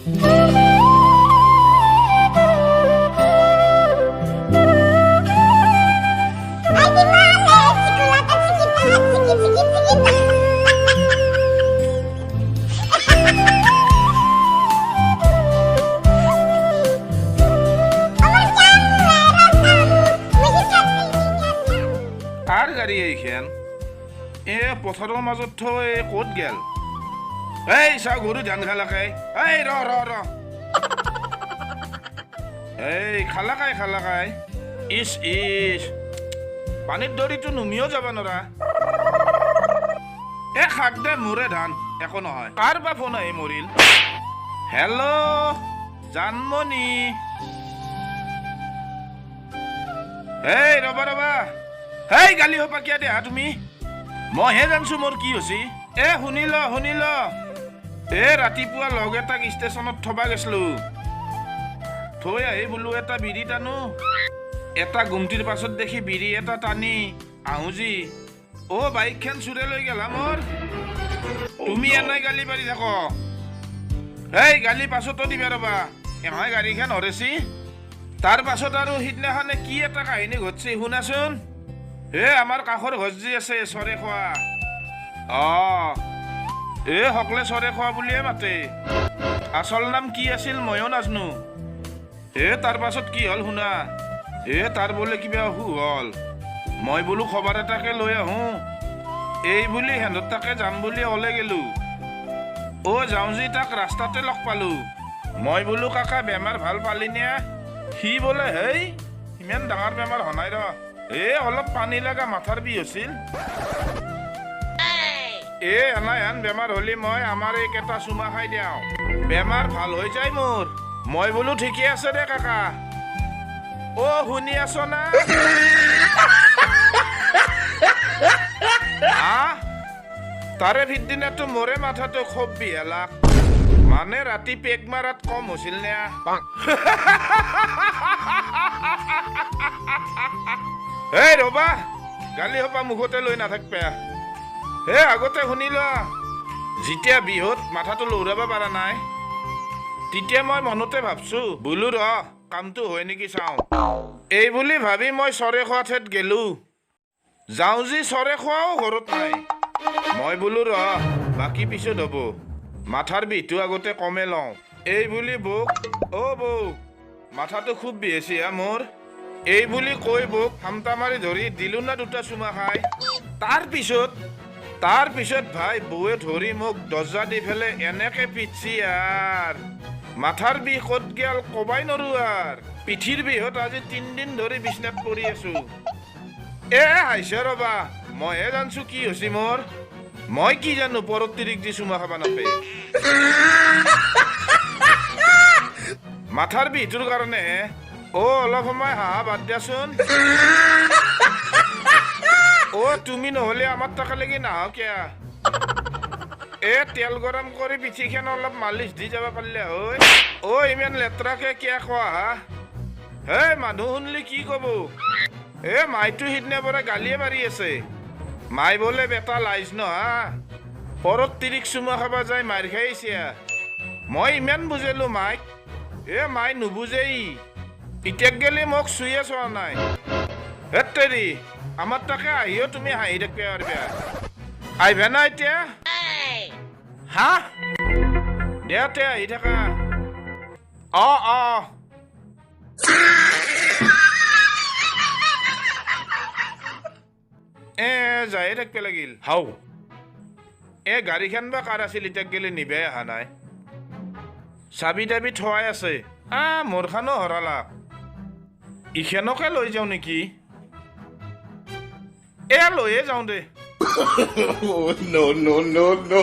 কাৰ গাড়ী এইখন? এ পথাৰৰ মাজত থৈ ক'ত গেল? এই চাওঁ, গৰু ধান খালাকাই। এই ৰ ৰ ৰ, এই খালাকাই খালাকাই। ইচ ইচ, পানীত দৌৰিতো নুমিও যাব নৰা। এ খাক দে, মোৰে ধান, একো নহয়। কাৰ বা ফোন আহি মৰিল? হেল্ল' জানমণি। এই ৰবা ৰবা, হেই গালি সোপা কিয় দেহা তুমি? মইহে জানছো মোৰ কি হৈছে। এ শুনি ল, শুনি ল। এ ৰাতিপুৱা লগ এটাক ষ্টেচনত থবা গৈছিলো। থৈ আহি বোলো এটা বিড়ি টানো। এটা গুমটিৰ পাছত দেখি বিড়ি এটা টানি আহোঁ যি, অ' বাইকখন চোৰে লৈ গেলা মোৰ। তুমি এনাই গালি পাৰি থাক। হেই গালি পাছতো দিবা, ৰবা। এমাই গাড়ীখন হৰেছি। তাৰ পাছত আৰু সিদিনাখনে কি এটা কাহিনী ঘটছে শুনাচোন। হে আমাৰ কাষৰ ঘৰ যি আছে চৰে খোৱা, অ এ সকলে চৰে খোৱা বুলিয়ে মাতে, আচল নাম কি আছিল ময়ো নাজানো। এ তাৰ পাছত কি হ'ল শুনা। এ তাৰ বোলে কিবা অসুখ হ'ল। মই বোলো খবৰ এটাকে লৈ আহোঁ। এই বুলি সিহঁতৰ তাকে যাম বুলি ওলাই গেলো। অ' যাওঁ যি তাক ৰাস্তাতে লগ পালো। মই বোলো, কাকা, বেমাৰ ভাল পালি নে? সি বোলে, হেই, ইমান ডাঙৰ বেমাৰ হোৱা নাই ৰ, এ অলপ পানী লগা মাথাৰ বিষ হৈছিল। এ এনাহেন বেমাৰ হ'লে মই আমাৰ এইকেইটা চুমা খাই দিওঁ, বেমাৰ ভাল হৈ যায় মোৰ। মই বোলো, ঠিকে আছে দে কাকা। অ' শুনি আছ না? হা, তাৰে ভিতদিনাতো মোৰে মাথাটো খুব বিহালাক, মানে ৰাতি পেগ মাৰাত কম হৈছিল নে? এই ৰবা, গালি সোপা মুখতে লৈ নাথাকবে। হে আগতে শুনি লোৱা। যেতিয়া বিহুত মাথাটো লৌৰাব পৰা নাই, তেতিয়া মই মনতে ভাবছো, বোলো ৰ, কামটো হয় নেকি চাওঁ। এই বুলি ভাবি মই চৰে খোৱা ঠাইত গেলো। যাওঁ যি চৰে খোৱাও ঘৰত নাই। মই বোলো ৰ, বাকী পিছত হ'ব, মাথাৰ বিষটো আগতে কমে লওঁ। এই বুলি বৌক, অ' বৌ, মাথাটো খুব বিষাইছে হা মোৰ, এই বুলি কৈ বৌক হামতা মাৰি ধৰি দিলো না দুটা চুমা খাই। তাৰ পিছত ভাই, বৌৱে ধৰি মোক দৰ্জা দি পেলাই এনেকে পিটছি আৰ, মাথাৰ বিষ ক'ত গেল কবাই নৰো আৰ। পিঠিৰ বিষত আজি 3 দিন ধৰি বিছনাত পৰি আছো। এ হাইছে ৰবা, মইহে জানছো কি হৈছে মোৰ। মই কি জানো পৰত তিৰিক দি চুমা খাবা নাপায়। মাথাৰ বিষটোৰ কাৰণেহে। অ' অলপ সময় হাঁহা বাদ দিয়াচোন। অ' তুমি নহ'লে আমাৰ তাকালৈকে নাহ কিয়া? এ তেল গৰম কৰি পিঠিখন অলপ মালিচ দি যাব পাৰিলে হয়। অ' ইমান লেতেৰাকে কিয়া কোৱা হা? হে মানুহ শুনলি কি ক'ব? এ মাইটো সিদিনা পৰা গালিয়ে মাৰি আছে। মাই বোলে, বেটা লাইজ নহা, পৰত তিৰিক চুমা খাবা যায় মাৰ খাই আহিছে। মই ইমান বুজালো মাইক, এ মাই নুবুজেই। এতিয়া গেলি মোক চুয়ে চোৱা নাই। হেত তেৰি, আমাৰ তাকে আহিও তুমি হাঁহি থাকিব পাৰিবা? আহিবা না এতিয়া? হা, দে তে, আহি থাকা। অ অ এ যায়ে থাকিব লাগিল। হাও, এ গাড়ীখন বা কাৰ আছিল? এতিয়া গেলে নিবাই অহা নাই। চাবি তাবি থোৱাই আছে। আ মোৰখনো হৰালাক, ইখনকে লৈ যাওঁ নেকি? এ লৈয়ে যাওঁ দে। Oh, no, no, no, no.